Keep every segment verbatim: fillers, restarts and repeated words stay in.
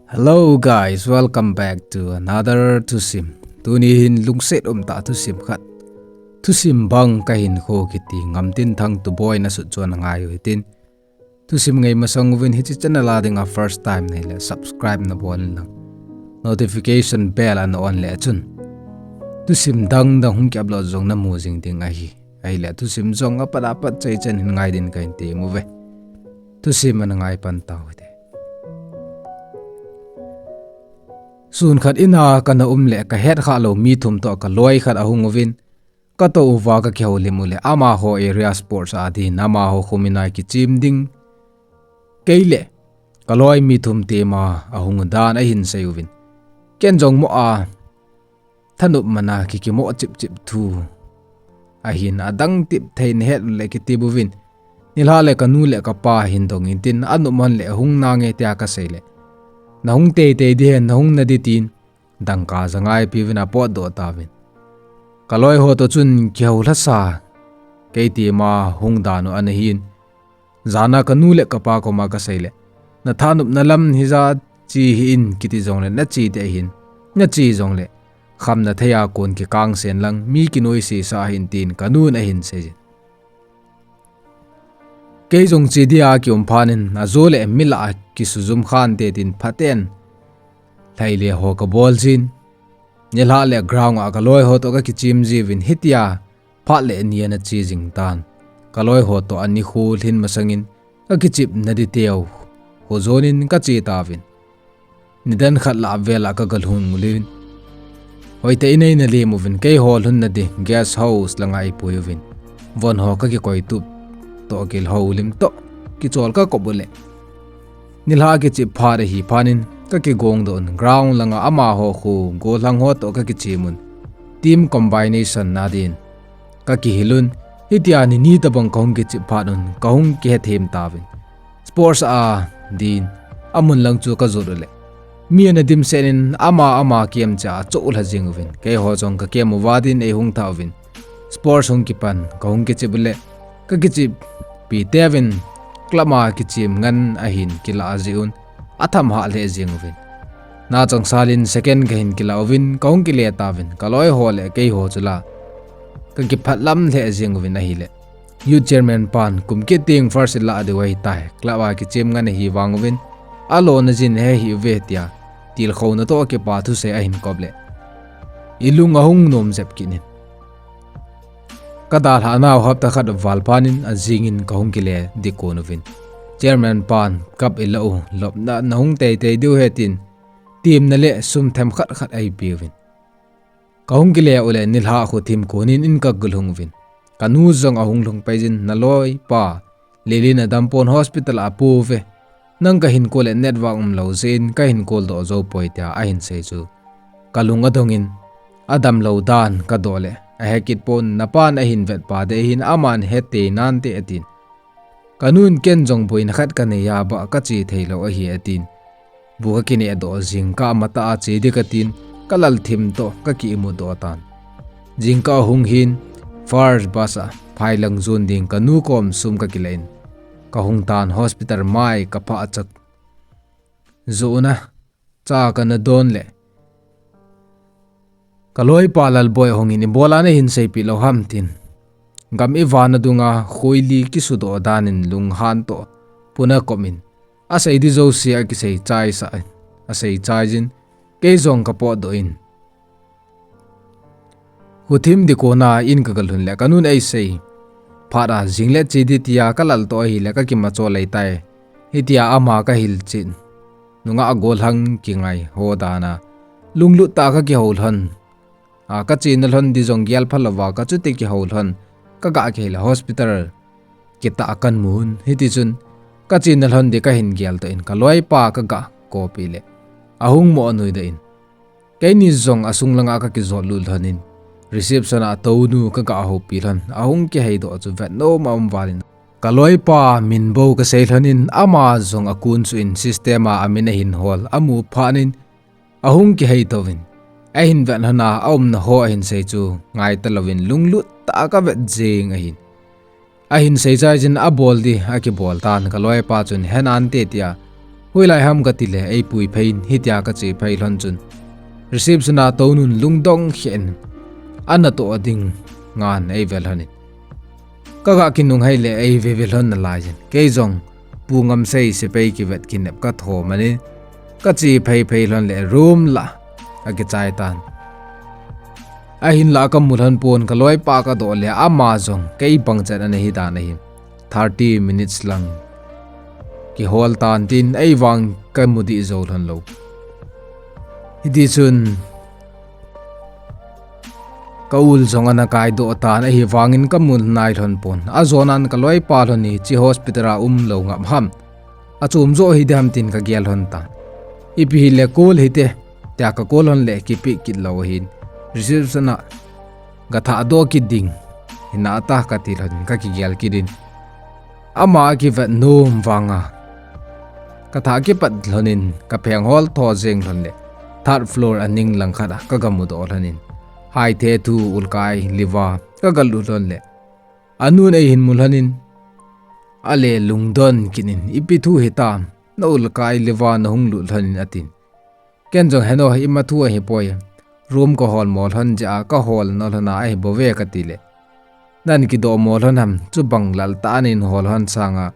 Hello guys, welcome back to another thusim. Tuni hin lungset umtah thusim khat. Thusim bang kahin kho kiti Ngamtinthang Tuboi nasut chun angai u hitin. Thusim ngai masang uvin hiche channel a dinga first time nahile subscribe nabol in lang. Notification bell ana on le chun thusim dang dang hung ki upload jong namu jing ding ahi. Ahile thusim jong apat apat chaichen hin ngai din kahin tem uve. Thusim ana ngai pan tau hite. Sun khat in a kana um le kahet khalou mi thum toh kaloi khat ahung uvin, katou uva kakihoulim u le amaho area sports a din amaho khomin a kichem ding. Kei le kaloi mi thum tema ahung u dan ahin sei uvin. Ken jong mo a thanop mana kikimo chip chip thu ahin adang tip thei nahet u le kitip uvin. Nilhah le kanu le kapa hin dong in tin anop man le hung nange tia kasei le, nahung teitei ding hen, nahung nadi tin dangka ja ngaipi uvin apotdoh tauvin. Kaloi ho toh chun kihou lhasa kei tema hung dan u ana hin. Jana kanu le kapa koma kasei le, nathanopna lam hija che hih in kiti jongle nache ding ahin. Nache jongle khamna thei a kon kikang sen lang mi kinoise sa hih in tin kanun ahin seijin. Kei jong che dia kium phat in ajo le mi lah a kisujum khante tin phaten lhaile ho kabol jin. Nilhah le ground a kaloi ho toh kakichem jiuvin hitia phat le ni ana che jing tan. Kaloi ho toh anikho lhin masangin kakichep nadi teu ho jonin kache tauvin. Nidan khat lah vel a kagalhung ulin, hoitah in eina lem uvin, keiho lhun nadi guest house langa eipui uvin. Von ho kakikoi tup toh kilhoulim toh kichol kakop u le, nilhah kichep phat ahi phat in kakigongdoh un ground langa amaho kho gollhang ho toh kakichem un team combination na din kakihil un. Hitia ni ni tabang kahung kichep phat un kahung kihethem tauvin. Sports a din amun lang chu kajot u le, mi ana dimset in ama ama kem cha achoh lha jing uvin. Keiho jong kakem uva din eihung tha uvin. Sports hung kipan kahung kichep u le, kakicheppi teuvin club a kichem ngan ahin kilah jeh un atham hah lheh jing uvin. Nachangsal in second kahin kilah uvin kahung kile tauvin. Kaloi ho le keiho chu la kakiphatlam lheh jing uvin ahile, youth chairman pan kum kit teng first ilah diu ahitai, club a kichem ngan ahi vang uvin, alona jin hehi uve tia tilkhouna toh kipa thusei ahin kop le, ilung ahung nom jep kit in. Kadalhah nau hapta khat val phat in ajing in kahung kile ding kon uvin, chairman pan cup ilah u lopna nahung teitei diu ahi tin, temna le sum themkhat khat eipe uvin. Kahung kile u le nilhah khothim konin in kagalhung uvin. Kanu jong ahung lhung pai jin, naloipa Lilin adampon hospital a apu uve. Nang kahin call le network umlou jeh in kahin call doh jou poi tia ahin sei chu, kalung adong in, adamlou dan kadoh le, ahe kit pon, napan ahin vetpa ding ahin, aman hetei nante atin. Kanun ken jong boina khat kanei a, bah kache theilou ahi atin. Bu kakinehdoh, jingkah matah a che ding katin, kalal thim toh kaki imutdoh tan. Jingkah ahung hin, first bus a phailang jon ding kanu kom sum kakilah in, kahung tan hospital mai kaphah chak joh na cha kana don le, kaloipa Lalboi ahung in, ibola nahin seipeh lou ham tin, gam ivana dunga khoili kisudoh dan in lunghan toh puna kom in, asei ding jouse akisei chaisah in, asei chai jin, kei jong kapotdoh in, khothim ding kona in kagalhun le, kanun eisei phat a jing le che ding tia kalal toh ahile kakimachol lei tai. Hitia ama kahilchet, nungah gollhang kingai ho dan a lunglut tah a kakihou lhon a, kachena lhon ding jong gel phalou va kachuti kihou lhon, kagah kihei le hospital kitah a kamun. Hitichun kachena lhon ding kahin geldoh in, kaloipa kagah kopeh le, ahung mo anuidoh in, keini jong asung langa kakijotlut lhon in, reception a tounu kagah houpi lhon, ahung kiheidoh chu vetnom aum val in, kaloipa min bou kasei lhon in, ama jong akun suh in system a amin ahin hol amu phat in, ahung kihei touvin, ahin vet lhon a, aumna ho ahin sei chu ngaita louvin lunglut tah a kavet jeng ahin. Ahin seichai jin abol di akibol tan, kaloipa chun, "He nante," tia, "Hoilai ham?" kati le, "Eipui phei in," hitia kache phei lhon chun, reception a Tounun lungdong khen, ana toh ding ngan eive lhon in. Kaga kinunghei le eive ve lhon nalai jin, kei jong Pu Ngamsei sepai kivet kinep kathom anin, kache phei phei lhon le room lah akichai tan. Ahinlah kamu lhon pon, kaloipa kadoh le ama jong kei bang chet ana hi dan ahi. Thirty minutes lang kihol tan tin, eivang kamu dih jou lhon lou. Hiti chun ka ul jong ana kaidoh tan, ahivangin kamu nai lhon pon. Ajonan kaloipa lhon hi hiche hospital a um lou ngap ham, achom jo hi diham tin kagel lhon tan. Ipi hile call hite, tia ka call lhon le kipick kit lou ahin, reception a gathah doh kit ding hinata kati lhon in kakigel kit in, ama akivet nom vanga kathah kipat lhon in, kapheng hol tho jeng lhon le third floor aning langkhat a kaga mudoh lhon in, haithe thu ulkai liva kaga lut lhon le, anun eihin mu lhon in, ale lungdon kit in, "Ipi thu hitam, na ulkai liva nahung lut lhon in?" atin. Ken jong, "Heno, ima thu ahipoi, room kahol mo lhon jeh a kahol no lhon a ahibouve," kati le, "Nan kidoh mo lhon ham, chubang laltah a nahin hol lhon sanga,"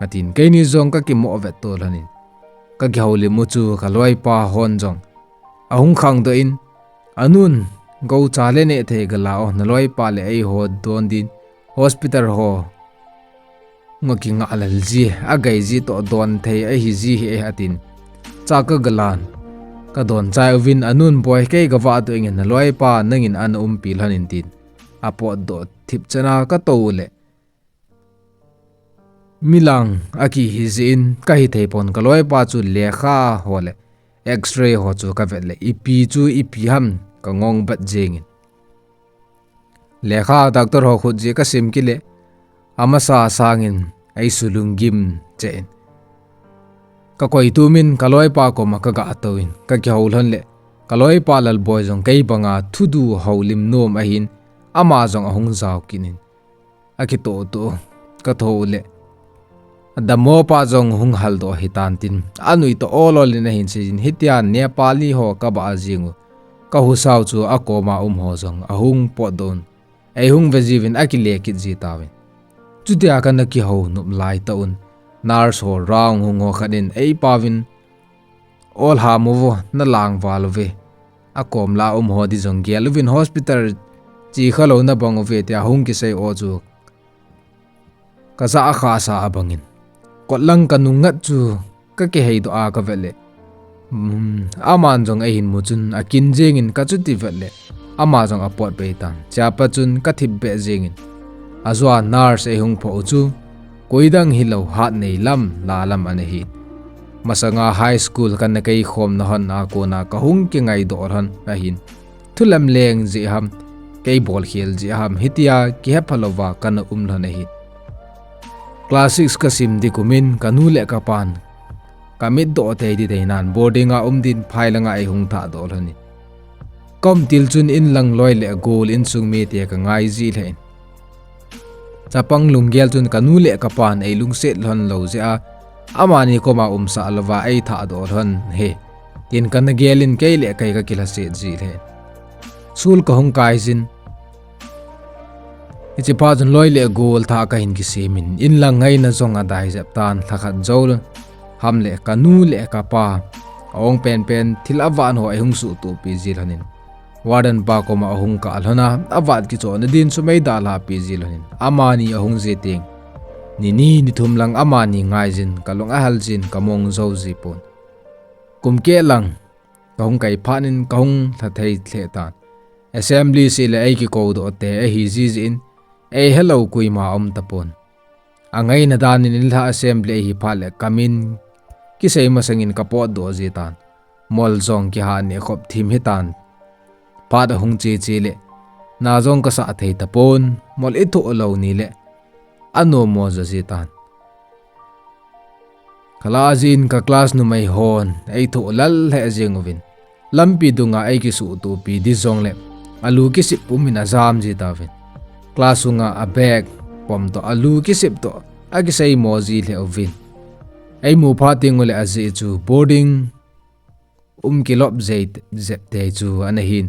atin. Keini jong kakimo vetto lhon in, kakihoulim u chu kaloipa hon jong ahung khangdoh in, "Anun, goucha le nehthei gala o, naloipa le eiho don din hospital ho nga kingahlel ji, agai ji toh don thei ahi ji hi e," atin. Cha kagalan, kadon chai uvin, "Anun boi, kei gavahdoh inge, naloipa nangin ana umpi lhon in," tin apotdoh thipchan a katou le, milang akihi jeh in kahithei pon, kaloipa chu lekha ho le X-ray ho chu kavet le, ipi chu ipi ham kangong bat jeng in, lekha doctor ho khut jeh kasim kit le, amasa sangin eisulunggim cheh in, kakoi tumin kaloipa koma kaga tou in, kakihou lhon le, kaloipa Lalboi jong kei banga thudu houlim nom ahin, ama jong ahung jao kit in, akitoh toh katho u le, adammo pa jong hung haldoh hitan tin, anui toh ol ol in ahin seijin, hitia Nepali ho kabah jeng u, kahusau chu akoma um ho jong ahung potdoh un, eihung ve jiuvin akile kit ji tauvin. Chutia kana kihou nop laitah un, nurse ho round hung ho khat in eipauvin, "Ol ham uvo, nalang val uve, akom la um ho di jong gel uvin, hospital chekha lou nabang uve," tia hung kisei o chu kajah khasa abangin, kotlang kanung ngat chu kakiheidoh a kavet le, um, aman jong eihin mu chun akin jeng in, kachuti vet le ama jong apot pei tan. Chepa chun kathip beh jeng in, ajou a nurse eihung phoh u chu koidang hilou, hatnei lam, la lam ana hi. Masanga high school kana kaikhomna hon a kona kahung kingaidoh lhon ahin, thu lamleng jeh ham, kei bolkhel jeh ham, hitia kihepha louva kana um lhon ahi. Class six kasim di kumin kanu le kapan kamitdoh tei di tei nan boarding a um din phai langa eihung thahdoh lhon in, kaum til chun inlang loi le gol, insung mite kangai ji lheh in, chapang lunggel chun kanu le kapan eilungset lhon lou jeh a, amani koma umsah louva eithahdoh lhon hi, tin kana gel in kei le kei kakilhaset ji lheh in, school kahung kai jin, hiche phat chun loi le gol thah kahin kisem in, inlang ngaina jong adai jep tan, lhakhat jou ham le kanu le kapa aong penpen thil avat ho eihung suhtohpi ji lhon in, warden pa koma ahung kah lhon a, avat kichohna din sum eidalhahpi ji lhon in, amani ahung je teng, nini nithum lang amani ngai jin, kalung ahel jin, kamong jou ji pon. Kum keh lang kahung kai phat in kahung lha thei lheh tan. Assembly seh le eikikoudoh te ahi ji jeh in, eihelou koima aum tapon. Angaina dan in inlha assembly ahi phat le kamin kisei masangin kapotdoh ji tan. Mol jong kihah neh khop thim hitan. Phat ahung che che le, na jong kasah thei tapon, mol ithoh lou ni le, anom mo jo ji tan. Khalah jeh in ka class numei hon eithoh lal lheh jeng uvin, lampi dunga eikisuhtohpi di jongle, alu kisip pumin ajam ji tauvin. Class sunga a bag pom toh, alu kisep toh, akisei mo ji lheh uvin. Eimu phat teng uleh ajeh chu boarding um kilop jep jep te chu ana hin.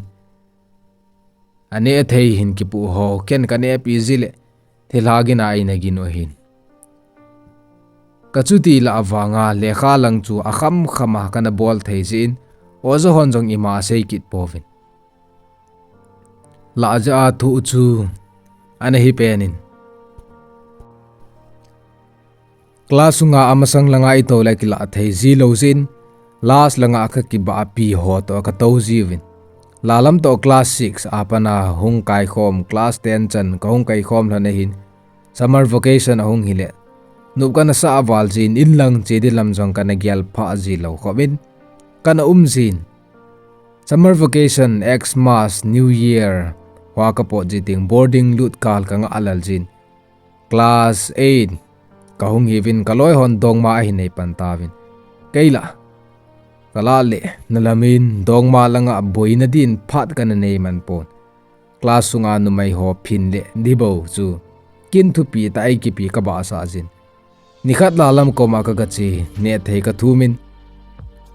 Aneh thei hin kipu ho, ken kaneh pi ji leh, thilha gin a eina gin u ahin. Kachuti lah avanga lekha lang chu akham kham a kana bol thei jin, oja hon jong ima asei kit pouvin. Lah jeh a thu chu ana hi penin. Class sunga amasang langa ito le kilah thei ji lou jin, last langa kakibahpi ho toh kato jiuvin. Lalam toh class six a pat a hung kaikhom, class ten chan kahung kaikhom lhon ahin, summer vacation ahung hileh, nop kana sah val jin, in lang che ding lam jong kana gel phah ji lou khop in, kana um jin. Summer vacation, Xmas, New Year, hua kapot ji teng boarding lut kal kangah lel jin. Class eight kahung hiuvin, kaloi hon dongma ahin nei pan tauvin. Kei lah, kalah leh, na lam in dongma langa boina din phat kana nei man pon. Class sunga numei ho phin le dibou chu kin thupi tah a eikipe kabahsah jin. Nikhat lalam koma kagache, neh thei kathum in,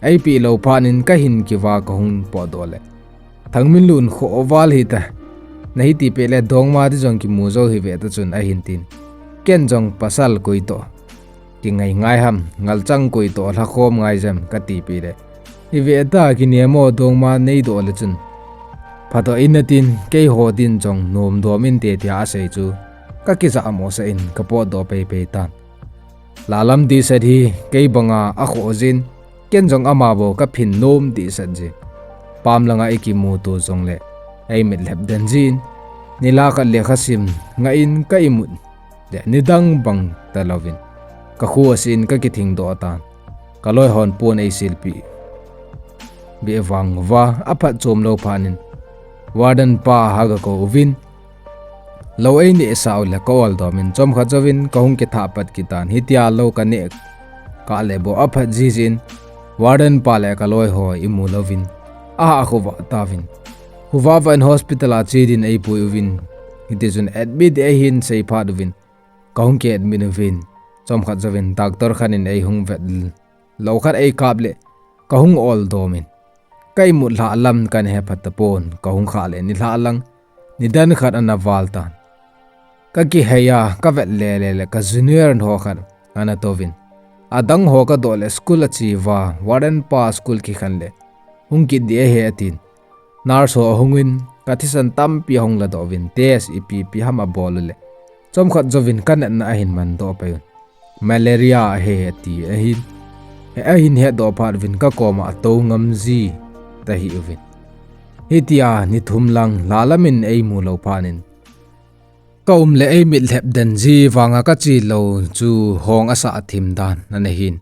eipeh lou phat in kahin kiva kahung potdoh leh, Thangminlun, khoh val hita, nahi tipeh le dongma ti jong kimu jou hi ve ta chun ahin tin. Ken jong pasal koi toh kingai ngai ham, ngalchang koi toh lhakhom ngai jem kati peh leh, hi ve ta, kinemo dongma neidoh le chun phatoh in atin, keiho din jong nomdom inte tia asei chu kakijah mosah in kapotdoh peipei tan. Lalam dihset hi kei banga akhoh jin, ken jong ama bou kaphin nom dihset jin. Pam langa ikimuto jongleh eimit lhep den jin, nilhah khat lekha sim ngah in ka imut leh nidang bang talouvin, kakhu asin kakithingdoh tan. Kaloi hon pon eisilpeh beh vang uva, aphatchom lou phat in warden pa agakou uvin, lou einehsah uleh ka-oldomin, chomkhat jouvin kahung kithah pat kit tan. Hitia lou kaneh kah leh bou aphat jijin, warden pa le kaloi ho imu louvin, ahah khovah tauvin. Khovah vah in hospital a che din eipui uvin, hitichun admit ahin sei phat uvin, kahung ki-admit uvin, chomkhat jouvin doctor khat in eihung vet, lou khat eikap leh kahung oldomin, ka imut lhah lam kana hephat tapon, kahung khah leh nilhah lang nidan khat ana val tan. Kakihei a kavet lele leh ka junior ho khat ana touvin, adang ho kadoh leh school ache uva, warden pa school kikhen leh hung kit ding ahi atin. Nurse ho ahung in, kathisan tampi ahung ladoh uvin, test ipi ipi ham abol uleh, chomkhat jouvin kanatna ahin mandoh pei un. Malaria ahi ati ahin, ahin hetdoh phat uvin kakoma atou ngam ji tahih uvin. Hitia nithum lang lalam in eimu lou phat in, kaum leh eimit lhep den ji vanga kache lou chu hong asah thim dan ana hin.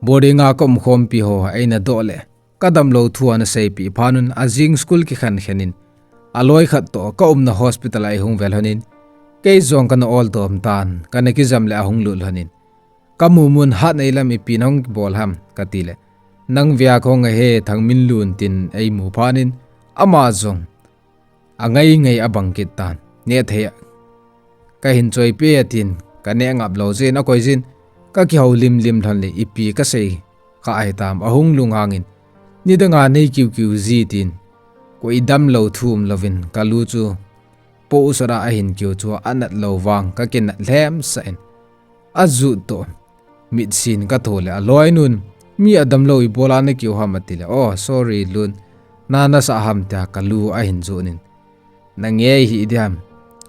Boarding a kaum khompi ho eina doh leh kadamlou thu ana seipeh phat un, ajing school kikhen khen in, aloi khat toh kaumna hospital a eihung vel lhon in, kei jong kana oldom tan, kana kijam leh ahung lut lhon in, kamu mun, Hatnei lam ipi nahung bol ham kati leh, nang vea kahung ahi Thangminlun tin eimu phat in, ama jong angai ngai abang kit tan. Neh thei a kahin choipeh atin, kaneh ngap lou jin, akoi jin, kakihou limlim lhon leh ipi kasei kha ahitam, ahung lunghang in, nidanga nei kiu kiu ji tin, koi damlou thu umlouvin kalu chu pousot a ahin kiu chu anat lou vang kakinat lhemsah in, ajut toh mitsin katho leh aloinun, mi adamlou ibola nakiu ham ati leh, oh sorry Lun, na nasah ham tia kalu ahin jut in, nangei hih diham,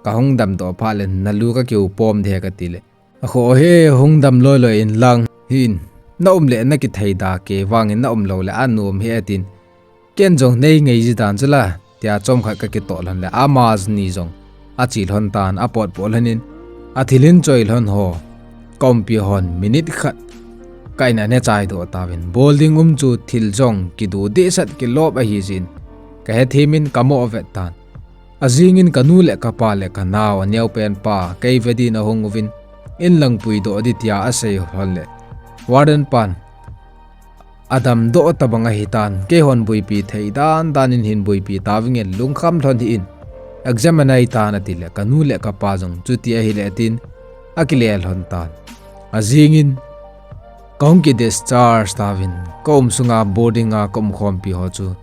kahung damdoh phat leh nalu kakiu pom ding ahi kati leh, akhoh hi hung dam loi loi in lang hin, naum leh nakithei da, kei vangin naum lou leh anom hi atin, ken jong nei ngai ji dan chula tia chomkhat kakitoh lhon leh, ama jani jong ache lhon tan, apotpoh lhon in, athil hin choi lhon ho kaumpi hon minute khat ka in ana chaidoh tauvin, boarding um chu thil jong kidu dehset kilop ahi jin, kahethem in kamoh vet tan. Ajing in kanu leh kapa leh kanao aneopen pa kei ve din ahung uvin, in lang puidoh ding tia asei lhon leh, warden pan adamdoh tabang ahitan, keihon buipi thei dan dan in hin buipi tauvinge, lungkham lhon hih in, Exam anei tan atile, kanu le kapa jong chuti ahile atin, akile lhon tan. Ajingin, kahung ki discharge tauvin, kaum sunga boarding a kaum khompi ho chu,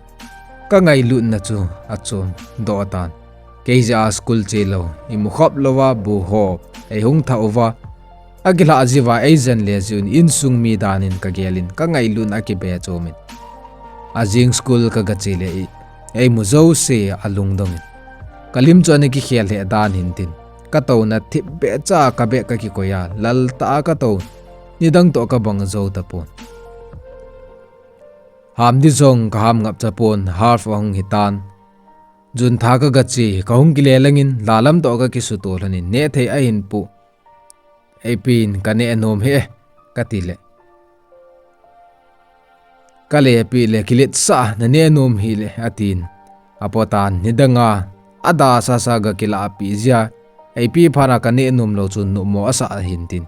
kangailutna chu achom doh tan. Kei jeh a school chelou, imu khop louva bu ho eihung thah uva, akilhah jiuva eijen le jiuvin insung mi danin kagelin, kangailutna akibe chomin. Ajing school kagache le i, eimu jouse alungdongin. Kalim chu ana kikhel lheh dan hintin. Katouna thipbeh cha kabeh kakikoi a, laltah a katou, nidang toh kabang jou tapon. Ham di jong kaham ngap chapon, half ahung hitan. June tha kagache, kahung kile langin, lalam toh kakisuto lhonin, nehthei ahin pu. Eipin, kaneh nom hih e, katile. Kalepeh le, kiletsah, naneh nom hih le, atin. Apotan, nidanga, adasasa gakilah peh jia, eipeh phat a kaneh nom lou chun nopmo asah hintin.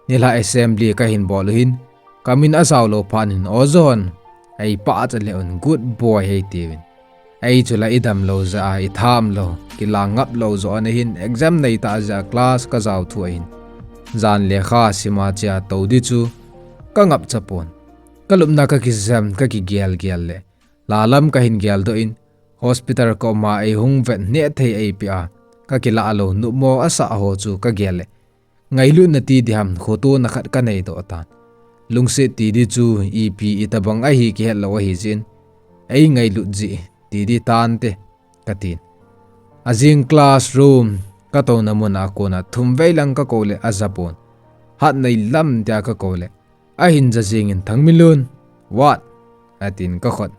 Nilhah assembly kahin bol u hin, kamin ajao lou phat in, O John, eipachat lheh un, good boy, eitiuvin. Eichu la idam lou jeh a, itham lou, kilang ngap lou joh ana hin, exam nei tah jeh a class kajao thu ahin. Jan lekha sima chea tou di chu, kangap chapon. Kalupna kakijam, kakigelgel le, lalam kahin geldoh in, hospital kaum a eihung vet nehthei eipeh a, kakilah lou nopmo asah ho chu kagel le, ngailutna ti diham, khotona khat kaneidoh tan. Lungset ti di chu ipi itobang ahi kihet lou ahijeh in, eingailut jeh ti di tante, katin. Ajing classroom, katouna mun a kona thumvei lang kakou le ajapon. Hatnei lam tia kakou le, ahin ja jingin, Thangminlun, what? Atin kakhut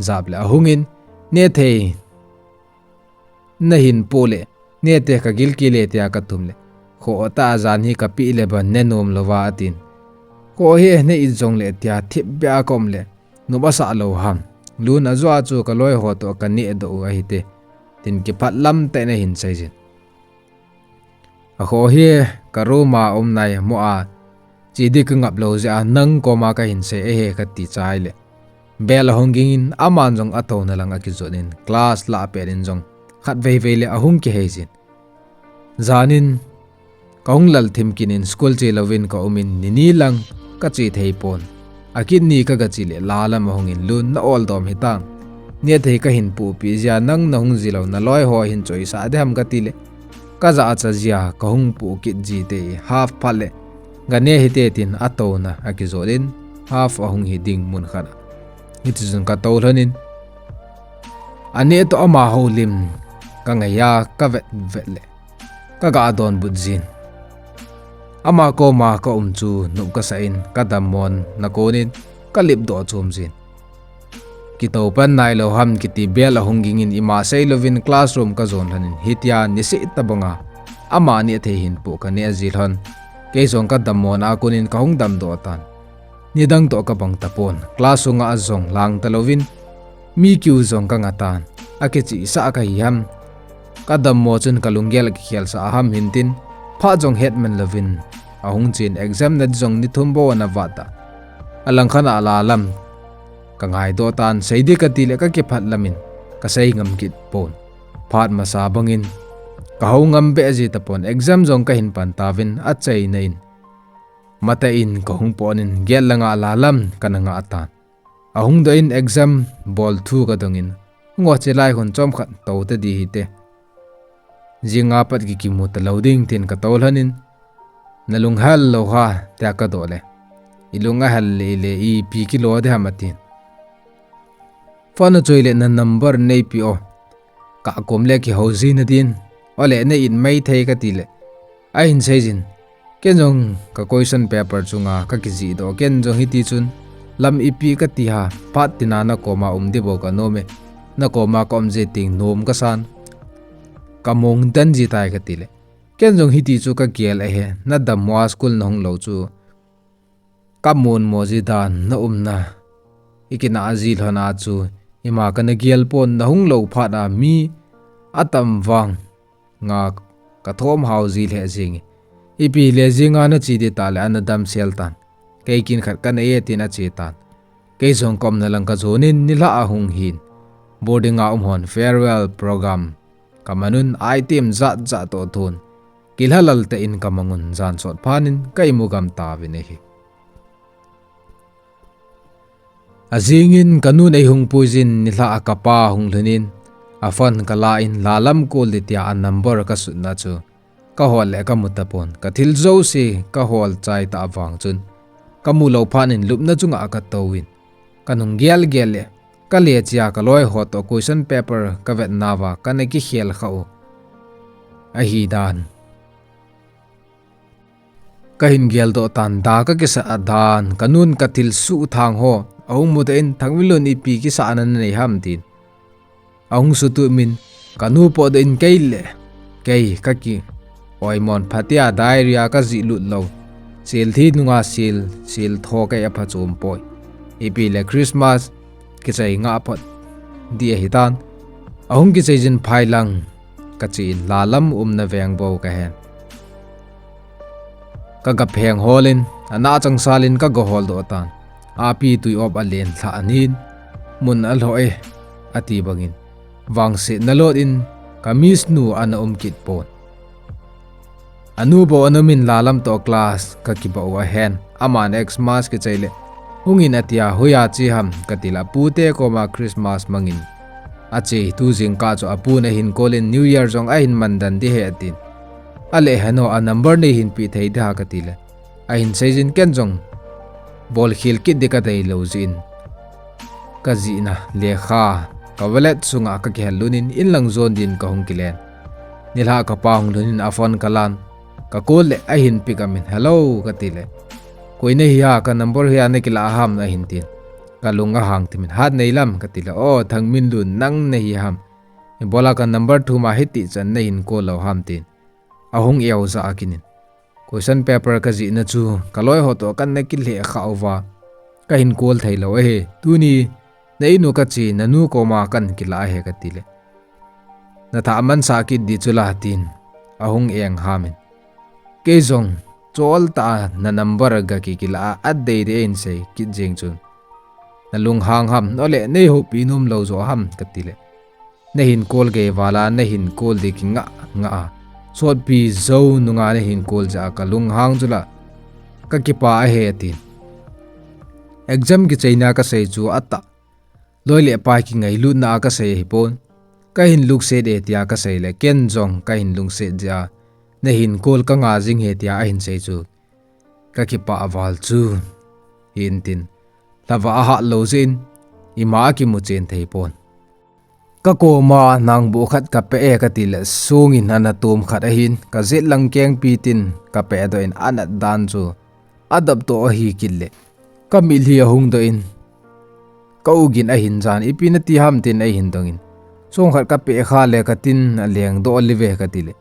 jap le ahungin, nehthei nahin poh le, nehte kagilkel e tia kathum le, khoh tah a jan hi kapeh le ban ne nom louva atin. Khoh hi nei jongle tia thipbeh a kaum le, nop asah lou ham. Lun ajoa chu kaloi ho toh kanehdoh u ahite, tin kiphat lamtah in ahin seijin. Akhoh hi, ka room a um nai mo a, che di kangap lou jeh a nang koma kahin sei ahi kati chai le, bell ahung gingin aman jong atouna lang akijot in class lah pet in jong khatvei vei le ahung kiheijin. Janin kahung lal thim kit in school che louvin kaumin nini lang kache theipon. Akit ni kagache le lalam ahungin, Lun, na oldom hitam. Nehthei kahin pohpeh jeh a nang nahung ji lou naloi ho hin choisah diham katile, kajahcha jeh a kahung poh kit jite, half phat le gane hite tin atouna akijot in half ahung hi ding mun khat a. Hitichun katou lhonin, aneh toh ama houlim kangai a kavet vet le, kaga donbut jin. Ama koma kaum chu nop kasah in kadammona konin kalipdoh chom jin. Kitou pan nailou ham kiti bell ahung gingin ima seilouvin classroom kajon lhonin hitia niseh tobanga ama nehthei hin poh kaneh ji lhon. Kei jong kadammona konin kahung damdoh tan. Nidang toh kabang tapon, class sunga jong lang talouvin, mi kiu jong kangah tan, akichihsah kahi ham. Kadammo chun kalunggel akikhelsah ham hintin, phat jong hetman louvin ahung chen, exam na di jong ni thum bou ana vat a. Alangkhat a lalam kangaidoh tan, sei di katile kakiphat lamin kasei ngam kit pon. Phat masa bangin kahou ngam beh ji tapon, exam jong kahin pan tauvin achaina in matah in kahung potnin gate langa lalam kana ngah tan. Ahung doh in exam bol thu kadongin, hung o, chelai hun chomkhat tou tadi hite. Jinga pat kikimu talou ding tin katou lhonin, nalung hel lou ham tia kadoh le, ilung ahel le ile ipi kilo ding ham atin. Phone achoi le na number neipeh o, kakom le kihou jing nadin, ole na it maithei katile, ahin seijin, ken jong ka question paper chunga kakijihdoh, ken jong hitichun lam ipi kati ham, phat tina nakoma um ding bou kanom e, nakoma kaum jeh teng nom kasan, kamong den ji tai katile, ken jong hiti chu kagel ahi, nadammo a school nahung lou chu kamonmo ji dan, naumna ikinah ji lhon a chu ima kana gel pon, nahung lou phat a mi atam vanga kathom hao ji lheh jenge. Ipi le jinga nache ding tale, ana damsel tan, kei kin khat kanei e tin ache tan. Kei jong kaumna lang kajonin nilhah ahung hin, boarding a um hon farewell program Kamanun item jat jat toh thon. Kilhalal tah in kamangun jan sot phat in ka imu gam tauvin ahi. Ajing in kanun eihung puijin nilhah a kapa hung lhun in, a phone kala in lalam call ding tia a number kasutna chu kahol le kamu tapon. Kathil jouse kahol chai tah vang chun, kamu lou phat in lupna chunga katou in. Kanung gel gel le, kale chia kaloi ho toh question paper kavet nauva kana kikhel kha u. Ahi dan. Kahin geldoh tan da kakisa a dan, kanun kathil suh thang ho ahung mu tah in, Thangminlun ipi kisahna nanei ham tin. Ahung sutup in, kanu potdoh in kei le, kei kaki oimon phatia diarrhea kajih lut lou. Sil thi nunga sil, sil tho kei aphachom poi. Ipi le Christmas, kichai ngah phot ding ahitan. Ahung kichai jin phailang, kache in lalam umna veng bou kahen. Kaga pheng hol in, ana changsal in kaga holdoh tan. Api tui op alen lhah in, mun alhoh e, ati bangin. Vangsetna lot in, ka miss nu ana um kit pon. Anu bou ana um in lalam toh class kakibah u ahen. Aman Xmas kichai le, hung in atia, hoiya che ham kati le, apute koma Christmas mangin ache. Tu jingkah chu apun ahin call in New Year jong ahin mandan ding ahi atin. Ale heno, a number neihin peh thei ding ham kati le, ahin seijin ken jong bolkhel kit ding kadei lou jeh in, kajihna lekha ka wallet sunga kakihal lut in, inlang jon din kahung kilen. Nilhah kapa hung lhun in a phone kalan, ka call le ahin pick up in, hello kati le, koi nahi ham, ka number hoiya nakilah ham ahin tin. Kalung ahang thim in, hat neilam kati le, o Thangminlun, nang nahi ham? Ibola ka number thum a hitichan nahin call lou ham tin. Ahung eojah a kinin. Question paper kajihna chu kaloi ho toh kana kilheh kha uva, kahin call thei lou ahi. Tuni na in u kache, nanu koma kana kilah ahi kati le, nathah mansah kit ding chu la tin, ahung eng ham in. Kei jong chol tah a na number ga kikilah a, adei dei in sei kit jeng chun, nalunghang ham, ole neihoupi nom lou joh ham kati le, nahin call gei val a, nahin call ding kingah ngah a, sotpi jou nunga nahin call jeh a kalunghang chu la, kakipah ahi atin. Exam kichaina kasei chu atah, loi le pai kingailutna a kasei ahipon. Kahin lungset e tia kasei le, ken jong kahin lungset jeh a, nahin call kangah jing ahi tia ahin sei chu, kakipah val chu. Hintin, lhavah ahah lou jeh in, ima akimu chen thei pon. Kakoma nangbuh khat kapeh e kati le, song in ana tom khat ahin, kajet lang kengpi tin kapehdoh in, anat dan chu adop toh ahi kit le, kamitlhi ahung doh in, ka-u gin ahin jan, ipi nati ham tin eihin dong in, song khat kapeh kha le katin, alengdoh live kati le,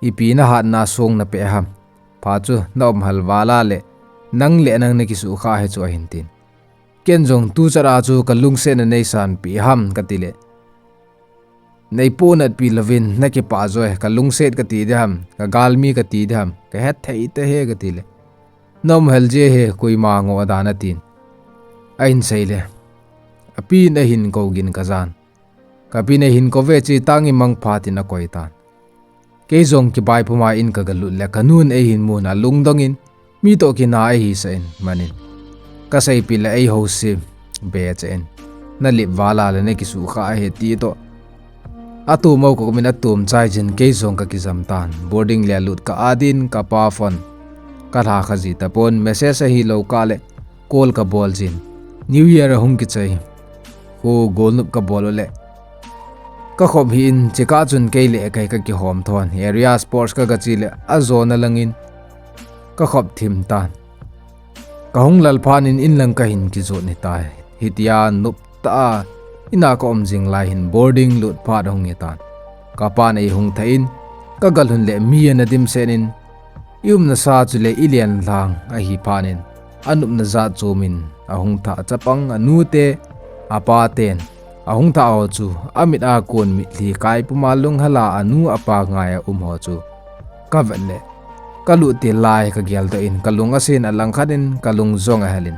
ipi nahatna song napeh ham? Pha chu na um hal val a le, nang le nang nakisuh kha ahi chu ahin tin. Ken jong tuchat a chu kalungsetna neisanpeh ham kati le, neipohnatpi louvin nakipah joh e, kalungset kati ding ham, kagalmi kati ding ham, kahet thei tah e kati le, na um hel jeh e, koima ngoh dan atin. Ahin sei le, apin ahin kou gin kajan. Kapin ahin kou ve, che tangin mangpha tin akoi tan. Kei jong kibai puma in kagalut le, kanun eihin mun alungdong in, mi toh kina eihisah in, manin kaseipeh le eihouse be cheh in, nalip val a le nakisuh kha ahi ti toh, atom o kakum in atom chai jin, kei jong kakijam tan. Boarding le alut ka-at in, kapa phone kalha kha ji tapon, message ahilou kah le call kabol jin. New Year ahung kichai, kho golnop kabol u le, kakhop hih in, chekah chun kei le kei kakihom thon. Area sports kagache le, ajona langin kakhop thim tan. Kahung lal phat in inlang kahin kijot ahitai. Hitia noptah a ina ka um jing lai hin boarding lut phat ahung hitan. Kapan eihung thah in, kagalhun le mi ana dimset in, i umna sa chule i lenlang ahi phat in, anopna jat chom in ahung thah, chapang anute, apaten ahung thah ho chu, amit a kon mitlhi kai puma lunghel a anu apa ngai a um ho chu kavet le, kalut til lai kageldoh in, kalung asen, alangkhat in kalung jong ahel in,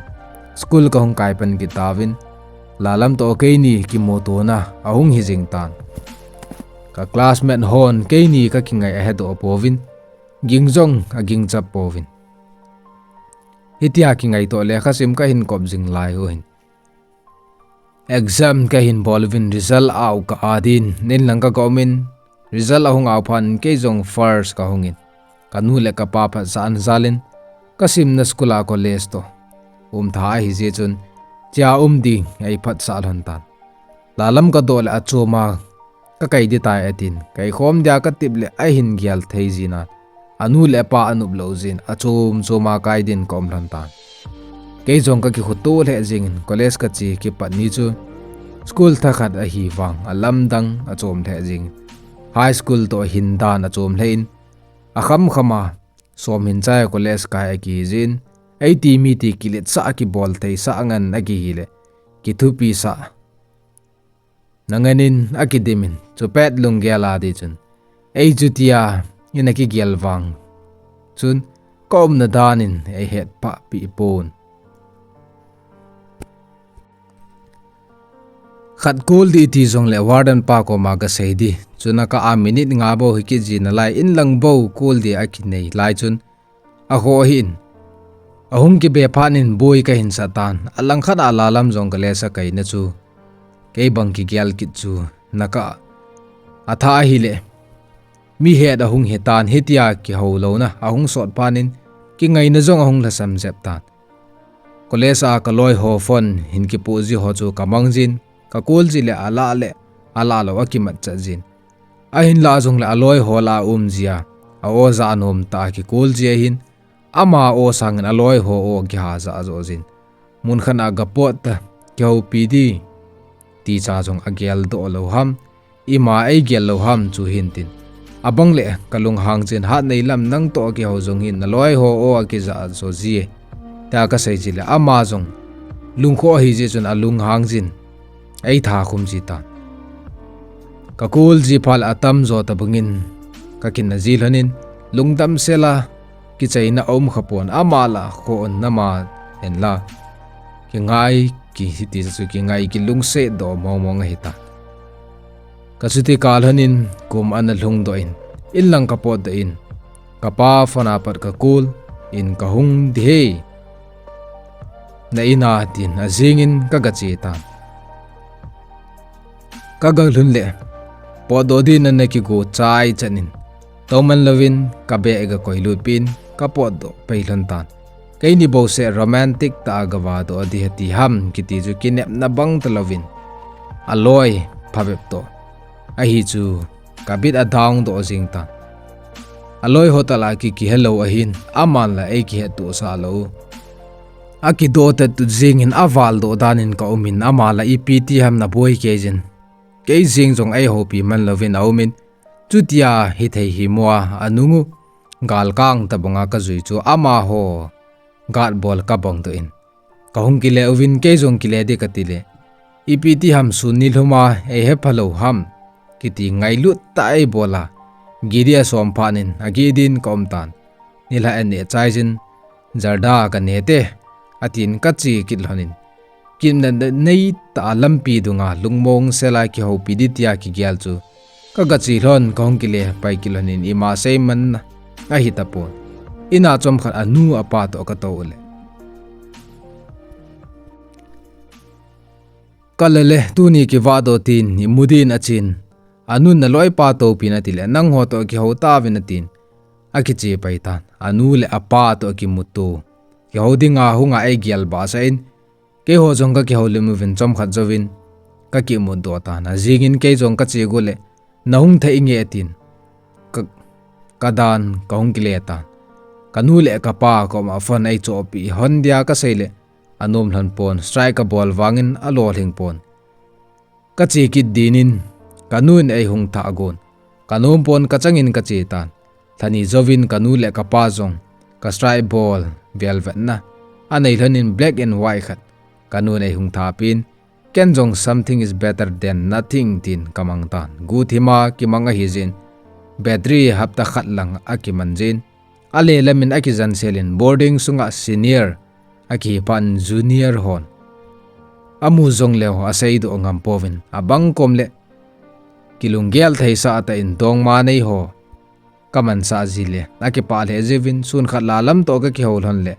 school kahung kai pan kit tauvin, lalam toh keini kimutona ahung hijing tan. Ka classmate hon keini kakingai ahedoh pouvin, ging jong agingchap pouvin. Hitia kingaito lekhasim kahin kop jing lai uhin, exam kahin bol uvin result au ka-a din inlang kaga umin, result ahung au phat in kei jong first kahungin, kanu le kapa phatsah in jalin, kasimna school a college toh umtha ahijeh chun, chia um ding eiphatsah lhon tan. Lalam kadoh le achoma kakai ding tai atin, kaikhom dia katep le ahin gel thei jin a, anu le apa anop lou jin, achom choma kai din kaum lhon tan. Kei jong kakikhuto lheh jengin college kache kipat ni chu school thakhat ahivang alamdang achom lheh jengin, high school toh hin dan achom lheh in, akhamkhama som hin chai college kai akihijin, eiti miti kiletsah kibol theisah ngen akihile, kithupisah na ngen in akidimin, chupet lunggel a di chun, ei chutia in akigel vang chun, kaumna dan in eihetphahpeh pon. Khat call ding iti jongle warden pa koma gasei ding chun, akah a minute nga bou hikit ji nalai, inlang bou call ding akinei lai chun, akhoh hih in, ahung kibe phat in boi kahin sah tan, alangkhat a lalam jong college a kaina chu, kei bang kigel kit chu, nakah athah ahile, mihet ahung hitan, hitia kihou louna ahung sot phat in, kingaina jong ahung lhasam jep tan. College a kaloiho phone hin kipoh ji ho chu kamang jin, ka call ji le alah le alah lou akimatchet jin. Ahinlah jongle aloiho lah a um jia, a-o jah nomtah a ki call ji ahin, ama o sangin aloiho o kiha jah joh jin. Munkhat a gapot ta, kihoupi ding, ticha jong ageldoh lou ham, ima eigel lou ham chu hintin. Abang le kalunghang jin, hatnei lam nangtoh kihou jong hin naloiho o akijah jo ji e, tia kasei ji le ama jong lungkhoh ahijeh chun alunghang jin, eithakhum ji tan. Ka call ji phat le atamjo tobangin kakina ji lhonin, lungdam sela kichaina aum khapon, ama lah khoh un, ama henla kingai ki hiti chu kingai kilungsetdoh mongmong ahitan. Kachuti kah lhonin kum ana lhungdoh in, inlang kapotdoh in, kapa phone a pat ka call in, kahung ding e, na in a tin, ajingin kagache tan. Kagalhun le potdoh din ana kigo chai chanin, touman louvin ka bag gakoilutpin kapotdoh pai lhon tan. Keini bouseh romantic tah a gavadoh ding ahi ti ham kiti chu kinepna bang talouvin, aloi phabep toh ahi chu kabit adown doh jeng tan. Aloiho tah lah a ki kihelou ahin, aman la eikihettohsah lou u. Akidoh tet jengin avaldoh danin kaumin, ama la ipi ti ham naboi kei jin, kei jeng jong eihoupi man louvin aumin, chutia hithei himo a anung u galkang tobanga kajui chu amaho guard bol kabangdoh in, kahung kile uvin, kei jong kile ding katile, ipi ti ham sun nilhum a eihepha lou ham kiti ngailut tah eibol a, gidi asom phat in agih din kaum tan. Nilhah aneh chai jin, Jarda kaneh te, atin kache kit lhonin, kinepna neitah a lampi dunga lungmong sela kihoupi ding tia kigel chu kagache lhon, kahung kile pai kit lhonin, ima seiman ahitapon, in a chomkhat anu apa toh katou ule, kale le tuni kivahdoh tin imu din achen, anun naloipa toupin atile, nangho toh kihou tauvin atin, akiche pai tan. Anu le apa toh akimuto, kihou dinga hunga eigel bahsah in, keiho jong kakihoulim uvin chomkhat jouvin kakimutdoh tan. Ajingin kei jong kache got le, nahung thei nge atin, ka, kadan kahung kile tan. Kanu le kapa koma phone eichohpeh lhon dia kasei le, anom lhon pon, strike kabol vangin alolhing pon. Kache kit dinin, kanun eihung thah gon, kanom pon kachangin kache tan. Lhani jouvin kanu le kapa jong ka strike bol velvetna anei lhonin, black and white khat kanun eihung thahpeh in, ken jong something is better than nothing tin kamang tan. Guthima kimang ahijin, battery hapta khat lang akiman jin, alelamin akijanselin, boarding sunga senior akihi phat in junior hon amu jongleu aseidoh ngam pouvin, abang kom le kilunggel theisah tah in dongma nei ho ka mansah ji le, akipah lheh jiuvin, sun khat Lalam toh ka kihou lhon le,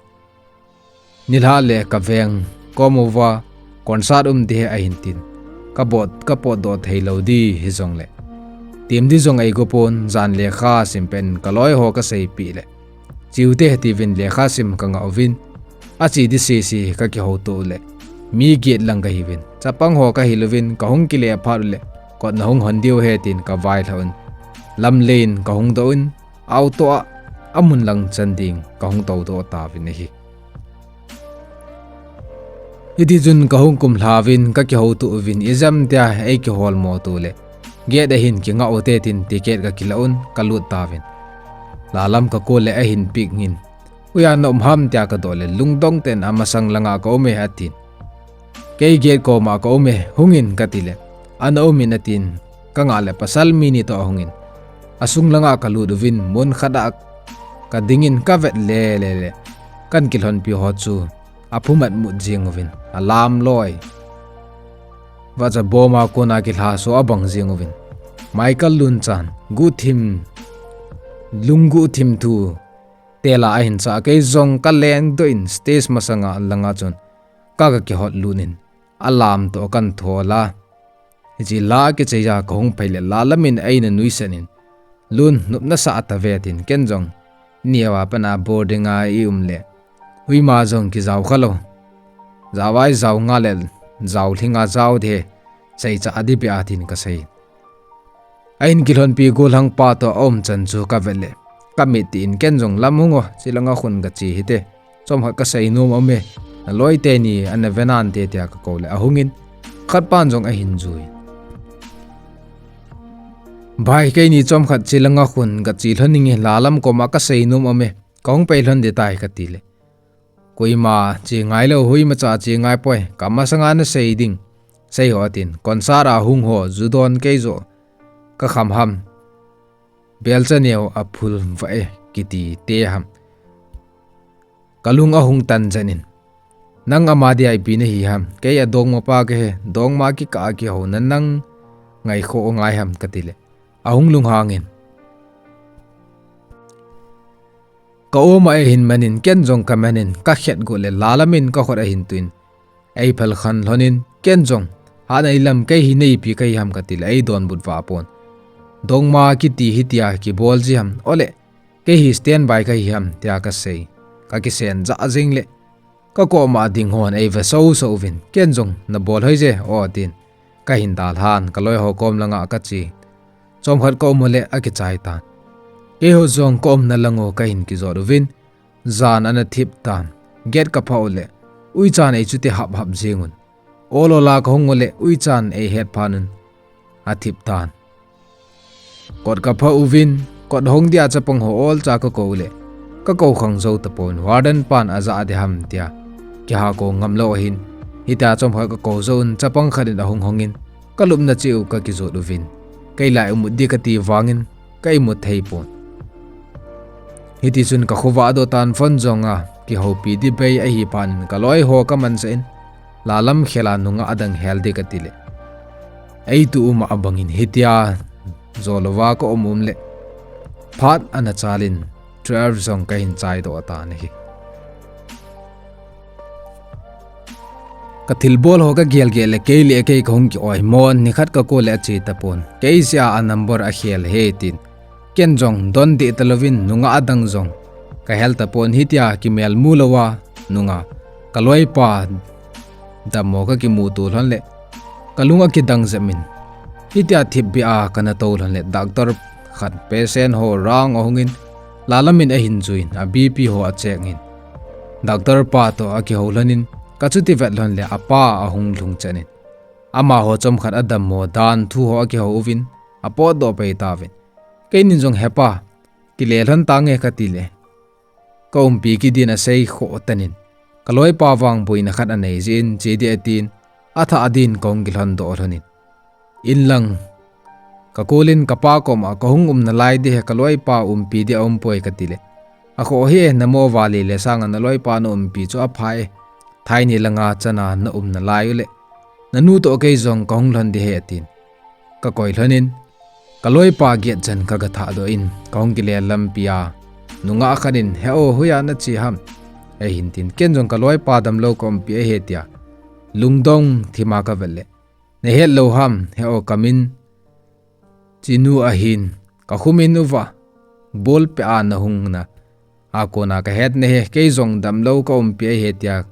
nilhah le ka veng kom uva, concert um ding ahi ahin tin, ka bot, ka potdoh thei lou ding hijongle, tem ding jong eigo pon, jan lekha sim pet in ka loi ho ka seipeh le, che ute tiuvin lekha sim ka ngah uvin, ache ding sese ka kihouto u le, mi get lang ka hiuvin, chapang ho ka hil uvin, ka hung kile phat u le, kot na hung hon diu ahi tin ka vailhah un, lamlen ka hung doh un, auto a, amun lang chan ding ka hung toudoh tauvin ahi. Hitichun ka hung kumlha uvin, ka kihouto uvin, ijemtia eikiholmo to le, gate a hin kingah ute tin ticket ka kilah un, ka lut tauvin. Lalam ka call le ahin pick in, hoiya na um ham tia ka doh le, lungdong tah in amasang langa ka um e atin. Kei gate koma ka um e, hungin kati le, ana um in atin, ka ngah le pasal mi ni toh ahungin, asung langa ka lut uvin, mun khat a ka dingin ka vet le le le, kan kilhonpi ho chu aphumat mut jeng uvin, alam loi. Vacha boma kona kilhaso abang jeng uvin, Michael Lunchan, guhthim, lungguhthim thu tela ahin sah, kei jong ka lengdoh in stage masanga langa chun ka, ka kihot lut in, alam toh kan thol a. Hiche la kichai a ka hung phei le Lalam in eina nuisat in, Lun, nopna sah tave atin, ken jong, neo a pat a boarding a i um le, hoima jong kijao khalou, jao a i jao nga le, jao lhinga jao ding, seicha ding beh atin ka sei. Ahin kilhonpi gollhang pa toh aum chan chu ka vet le, ka mit tin, ken jong, lam hung o, chilanga khun ka che hite, chomkhat ka seinom aume, naloi teni ana ve nante tia ka kou le, ahungin, khat pan jong ahin jui. Bhai, keini chomkhat chilanga khun ka che lhon inge, Lalam koma ka seinom aume, ka hung pei lhon ding tai kati le, koima che ngai lou, hoimacha che ngai poi, ka masanga na sei ding, sei o atin, concert a hung ho ju don kei joh ka kham ham, belcha neo a phul va e kiti te ham. Ka lung ahung tan jan in, nang ama dia ipi nahi ham, kei adongma pa kahi, dongma kikah a kihouna nang ngaikhoh ngai ham kati le, ahung lunghang in, ka um a eihin man in, ken jong ka man in, ka khet got le Lalam in ka khut ahin tui in, eiphal khen lhon in, ken jong, ha, neilam, kei hi neipi kahi ham kati le, eidonbut vah pon. Dongma kiti hitia kibol ji ham, ole, kei hi standby kahi ham tia ka sei. Ka kisen jah jeng le, ka koma ding hon eive soso uvin, ken jong, nabol hoi je o tin, ka hin dalhan, ka loi ho kom langa ka che. Chomkhat ka um u le akichai tan. Keiho jong ka umna lang u ka hin kijot uvin, jan ana thip tan. Gate ka phah u le, uichan ei chuti hap hap jeng un, ol ol a ka hung u le, uichan eihet phat un, athip tan. Kot ka phah uvin, kot hong dia chapang ho olcha ka kou le, ka kou khang jou tapon, warden pan ajah ding ham tia kihakon ngam lou ahin, hitia chomkhat ka kou jou un, chapang khat in ahung hong in, ka lupna cheh u ka kijot uvin, kei la imut ding kati vangin, ka imut thei pon. Hitichun ka khovah doh tan, phone jong a kihoupi ding bei ahi phat in, ka loi ho ka mansah in, Lalam khel a nungah adang hel ding kati le, eitu um a abang in hitia jo louva ka um um le, phat ana chal in, twelve jong ka hin chai doh tan ahi. Ka thilbol ho ka gel gel le, kei le kei ka hung ki-oimo, nikhat ka kou le ache tapon. Kei jeh a number akhel ahi tin, ken jong don deh talouvin, nungah adang jong ka hel tapon, hitia kimel mu louva nungah ka loipa dammo ka kimuto lhon le, ka lung akidang jep in, hitia thipbeh a ka nato lhon le, doctor khat patient ho round ahung in, Lalam in ahin jui in, a BP ho a check in, doctor pa toh akihou lhon in, ka chuti vet lhon le, apa ahung lhung chen in, amaho chomkhat adammo dan thu ho akihou uvin, apotdoh pei tauvin. Keinin jong, hepa, kile lhon tange kati le, ka umpi kit din asei khoh tan in, ka loipa vang boina khat anei jeh in, che ding atin, athah din ka hung kilhon doh lhon in, in lang ka kou in, ka pa koma, ka hung um nalai ding ahi, ka loipa umpi ding aum poi kati le, akhoh hih e, namo vale le sanga na loipa na umpi chu apha e, thaini langa chana na um nalai u le, nanu toh kei jong ka hung lhon ding ahi atin, ka koi lhon in, Kaloipa gate chan kaga thah doh in, kahung kile lampi a nungah khat in, "He o, hoiya nache ham?" eihin tin. Ken jong kaloipa damlou kaumpi ahi tia lungdong thima kavet le, "Nahet lou ham? He o, kamin Chinu ahin, kakhum in uva, bolpeh a nahung na a kona kahet nahi, kei jong damlou kaumpi ahi," tia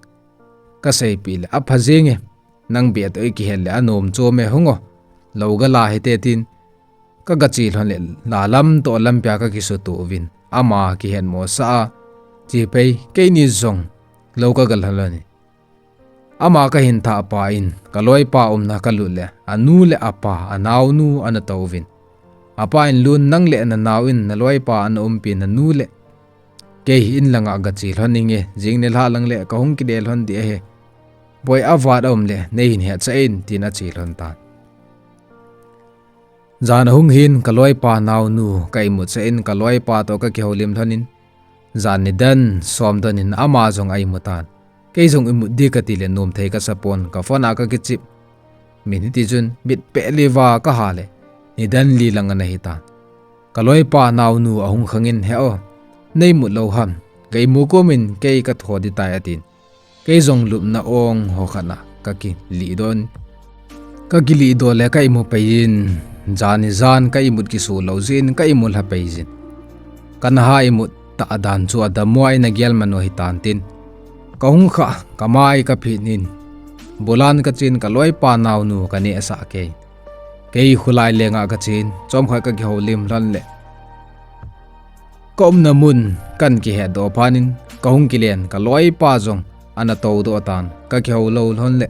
kaseipeh le, "Apha jenge, nang beh toh ikihet le anom chom e, hung o, lou gala hite," tin kaga che lhon le, lalam toh lampia kakisutoh uvin, ama kihetmosah a, che phei, keini jong lou kaga lhon lhon in. Ama kahin thahpa in, kaloipa umna kalut le, anu le apa, anaonu ana touvin. Apa in lun, "Nang le nanao in naloipa ana umpi nanu le kei in langa gache lhon inge, jing nilhah lang le kahung kile lhon ding ahi. Boi avat aum le neihin hetsah in," tin ache lhon tan. Jan ahung hin kaloipa naonu ka imutsah in kaloipa toh kakihoulim lhon in, jan nidan som don in ama jong aimu tan. Kei jong imut ding kati le nomthei kasapon, kaphone a kakichip min hiti chun mit peh li va kaha le, nidan li lang ana hitan. Kaloipa naonu ahung khang in, "He o, neimut lou ham? Ka imu kom in kei katho ding tai," atin. Kei jong lupna ong ho khat na kakilih doh in, kakilih doh le ka imu pei in, jan ijan ka imut kisu lou jeh in ka imu lha pei jin. Kana ha imut tah dan chu adammo a ina gel man u ahitan tin, kahung khah, kamai kaphit in, bulan kachen kaloipa naonu kanehsah kei. Kei khulai lenga kachen, chomkhat kakihoulim lhon le, kaumna mun kan kihetdoh phat in, kahung kilen kaloipa jong ana toudoh tan, kakihou lou lhon le,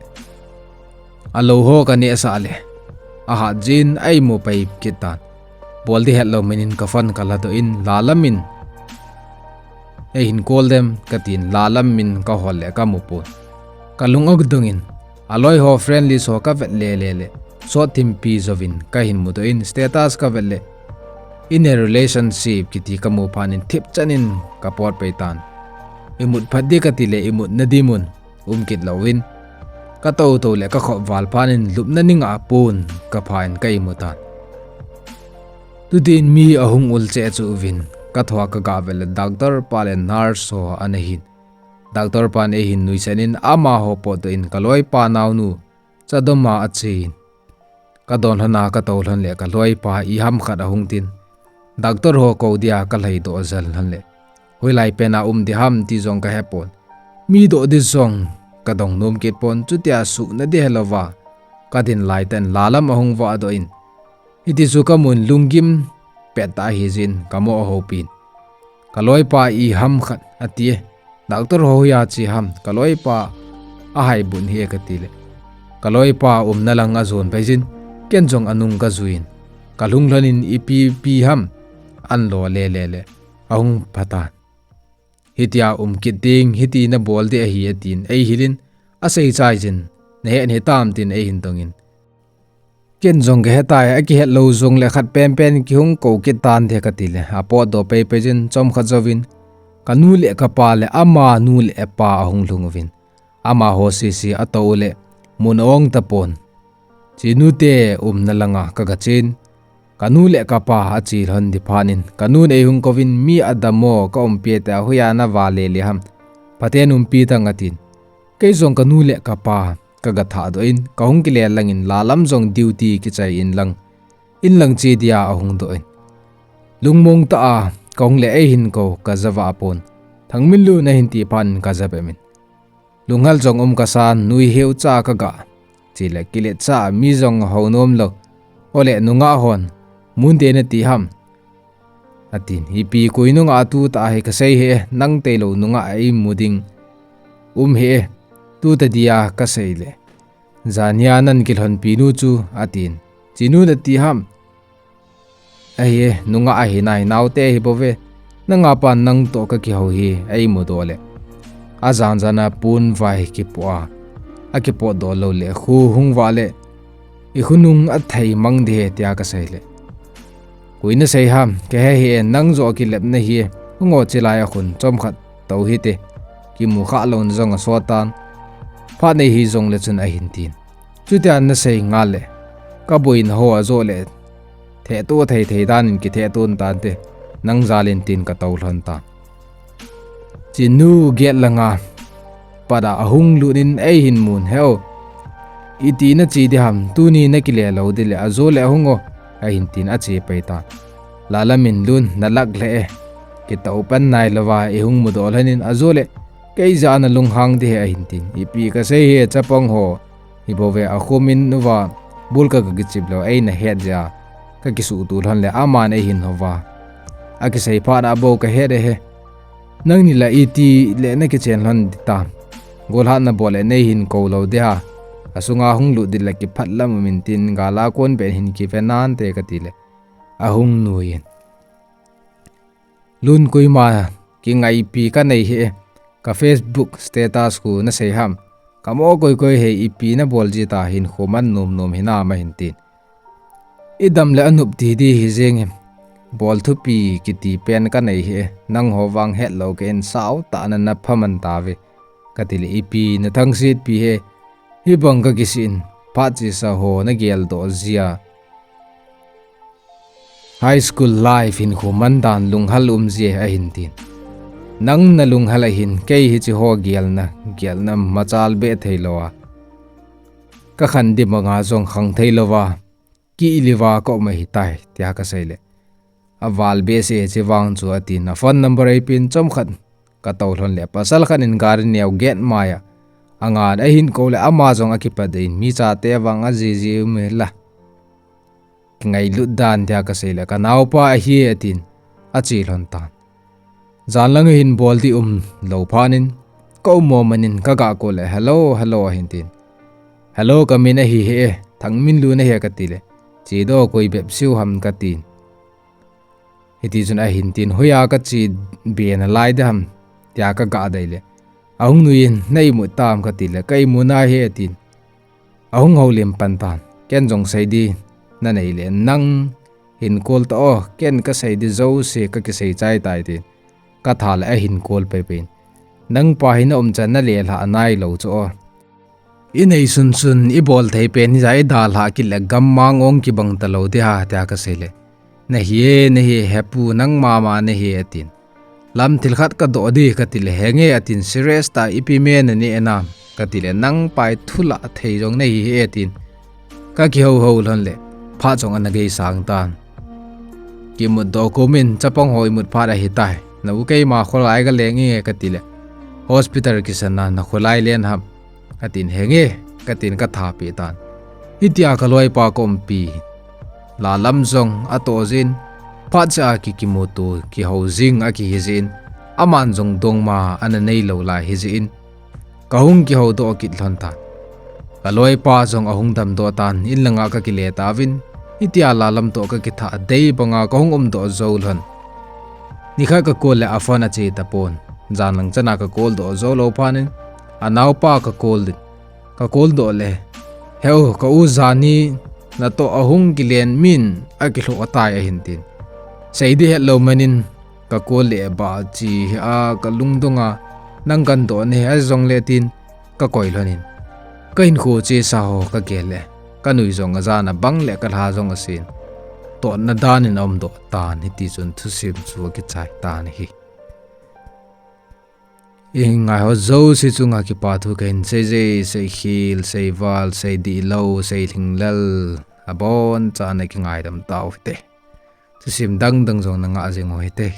alou ho kanehsah le, ahat jin aimu pei kit tan. Bol ding hetlou min in kaphone kaladoh in, lalam in eihin call dem katin, lalam in kahol le kamu pon. Kalung adong in, aloi ho friend list ho kavet le le le, sot thimpi jouvin kahin mudoh in, status kavet le, in a relationship kiti kamu phat in thipchan in kapot pei tan. Imut phat ding kati le imutna ding mun um kit louvin, katou tou le kakhop val phat in lupna ningah pon kapha in ka imu tan. Tutin mi ahung ul cheh cheh uvin, kathoa kaga vet le doctor pa le nurse ho ana hin. Doctor pan eihin nuisat in amaho potdoh in kaloipa naonu chadom a achen. Kadon lhon a katou lhon le kaloipa iham khat ahung tin, doctor ho kou dia kalhaidoh jel lhon le, hoilai pen a um ding ham ti jong kahepon. Mi doh ding jong kadong nom kit pon, chutia suhna ding helouva kadin lai tah in lalam ahung vahdoh in, hiti chu kamun lunggim pettah ahi jin kamo ahoupi in, kaloipa iham khat ati e, doctor ho hoiya che ham, kaloipa ahai bun hi e kati le, kaloipa umna lang ajon pei jin, ken jong anung kajui in, kalhung lhon in ipi pi ham, anlo le le le, ahung pha tan. Hitia um kit ding, hiti nabol ding ahi atin eihil in, asei chai jin, nahet hitam tin eihin dong in, ken jong kahetai, akihet lou jongle khat penpen kihung kou kit tan ding kati le, apotdoh pei pei jin chomkhat jouvin, kanu le kapa le amanu le apa ahung lhung uvin, amaho sese atou le, mun aong tapon. Chinu te umna langa kaga chen, kanu le kapa ache lhon ding phat in, kanun eihung kouvin, mi adammo kaumpi e tia hoiya nava le le ham, phaten umpi tang atin. Kei jong kanu le kapa kaga thahdoh in, kahung kile lang in lalam jong duty kichai in lang, in lang che dia ahung doh in, lungmong tah a kahung le eihin kou kajavah pon. Thangminlun ahin ti phat in kajabep in, lunghel jong um kasan, nuiheu cha kaga, chule kiletcha mi jong hounom lou, ole nungah hon, mun ding nati ham, atin. Ipi koi nungah tutah hi kasei hih e, nang tailou nungah eimu ding um hih e, tuta dia kasei le, jania nan kilhonpi nu chu, atin. Chinu nati ham, ahi e, nungah ahi nai, naote hi bouve, nanga pan nang toh kakihou hi eimudoh le, ajan jan a pon vai kipoh a, akipotdoh lou le, khu hung vah le, ikhonung athei mang ding hi tia kasei le, koi nasei ham, kahe hih e, nang joh kilepna hi, hung o, chilai a khun chomkhat tou hite, kimu khah louna jong asot tan, phat nei hijongle chun ahin tin. Chutia nasei nga le, kaboina ho ajoh le, thehto thei thei danin kithehton tante, nang jalin tin ka tou lhon tan. Chinu gate langa pat a ahung lut in eihin mun, "He o, iti nache ding ham, tuni nakile lou ding le, ajo le ahung o," ahin tin ache pai tan. Lalam in, "Lun, nalak lheh e, kitou pan nailou va ihung mudoh lhon in, ajo le kei jah a nalunghang ding ahi," ahin tin. "Ipi kasei hi, chapang ho, hi bou ve, akhum in uva bul ka, ka kichip lou, eina het jeh a kakisuhto lhon le aman eihin hou va, akisei phat a bou kahet ahi. Nangni la iti le nakichen lhon ding tam? Golhat nabol le neihin kou lou ding ham? Asunga hung lut ding le kiphat lam um in tin, gal a kon beh in hin kive nante," kati le ahung nui in, "Lun, koima kingaipi kanei hih e, ka Facebook status khu nasei ham? Kamo koi koi hih e, ipi nabol ji ta, hinkho man nom nom hinam?" ahin tin. "Idam le anop ti ding hi jeng e, bol thupi kiti pen kanei hih e, nangho vang hetlou kei in, sao tah a napha man tauve," kati le, "Ipi nathangsetpi hih e, hibang kakisih in, phat chesa ho nageldoh jia, high school life hinkho man dan lunghel um ji e," ahin tin. "Nang nalunghel ahin, kei hiche ho gelna, gelna machal beh thei lou a, kakhan ding banga jong khang thei lou va, ki-iliva ka um ahitai," tia kasei le, "Aval behseh e, hiche vang chu," atin, a phone number eipen chomkhat ka tou lhon le, pasal khat in gari neo gate mai a angan, ahin kou le ama jong akipat in, "Mi chate vang ajiji um e la, kingailut dan," tia kasei le, "Ka naopa ahi e," atin, ache lhon tan. Jan lang hin bol ding umlou phat in, ka um mo man in kaga kou le, "Hello, hello," ahin tin. "Hello, kamin ahi hih e, Thangminlun ahi," kati le, "Chedoh, koi bep siu ham?" katin. Hiti chun ahin tin, "Hoiya kache be nalai ding ham?" tia kaga dei le, ahung nui in, "Na imut tam?" kati le, "Ka imu nai hih," atin, ahung houlim pan tan. "Ken jong sei ding nanei le, nang hin call ta o, ken kasei ding jouse kakisei chai tai," tin, katha le ahin call pai pai in, "Nangpa hi na umchan nalelhah nailou chu o. Inei sunsun, ibol thei pen hija idalhah kit le gammang ong kibang talou ding ham," tia kasei le, "Nahi e, nahi e, hepu, nangma ma nahi e," atin. "Lam thil khat kadoh ding," kati le, "Henge," atin, "serious tah a ipi me naneh nam?" kati le, "Nangpa hi thulah thei jong nahi hih e," atin, kakihou hou lhon le, phat jong ana gei sang tan. Kimutdoh kum in, "Chapang ho, imut phat ahitai. Na u keima kholai kaleng e," kati le, "Hospital kisan a nakholai len ham?" atin. "Henge," katin katha peh tan. Hitia kaloipa ka umpi. Lalam jong atoh jin, phat cha a ki, kimuto kihou jing akihi jin, aman jong dongma ana neilou lai hijin, kahung kihoudoh kit lhon tan. Kaloipa jong ahung damdoh tan, in langa kakile tauvin, hitia Lalam toh kakithah dei banga kahung umdoh jou lhon. Nikhat ka call le a phone ache tapon. Jan lang chan a ka call doh jou lou phat in, anaopa ka call in, ka call doh le, "He u, ka u, jani natoh ahung kilen min akilhoh tai," ahin tin. Sei ding hetlou man in, ka call le ba chi hi a, ka lungdong a, "Nang kahin doh nahi," ahi jongle tin, kakoi lhon in, kahinkho chesa ho kagel le, kanui jong ajan, abang le kalha jong asen. Totna dan in aumdoh tan, hiti chun thusim chu akichai tan ahi. Ingai ho jouse chunga kipa thu kahin sei je, seikhel, seival, seidih lou, seilhinglel, abonchan nakingaidam tau hite. Thusim dang dang jong nangah jing u hite.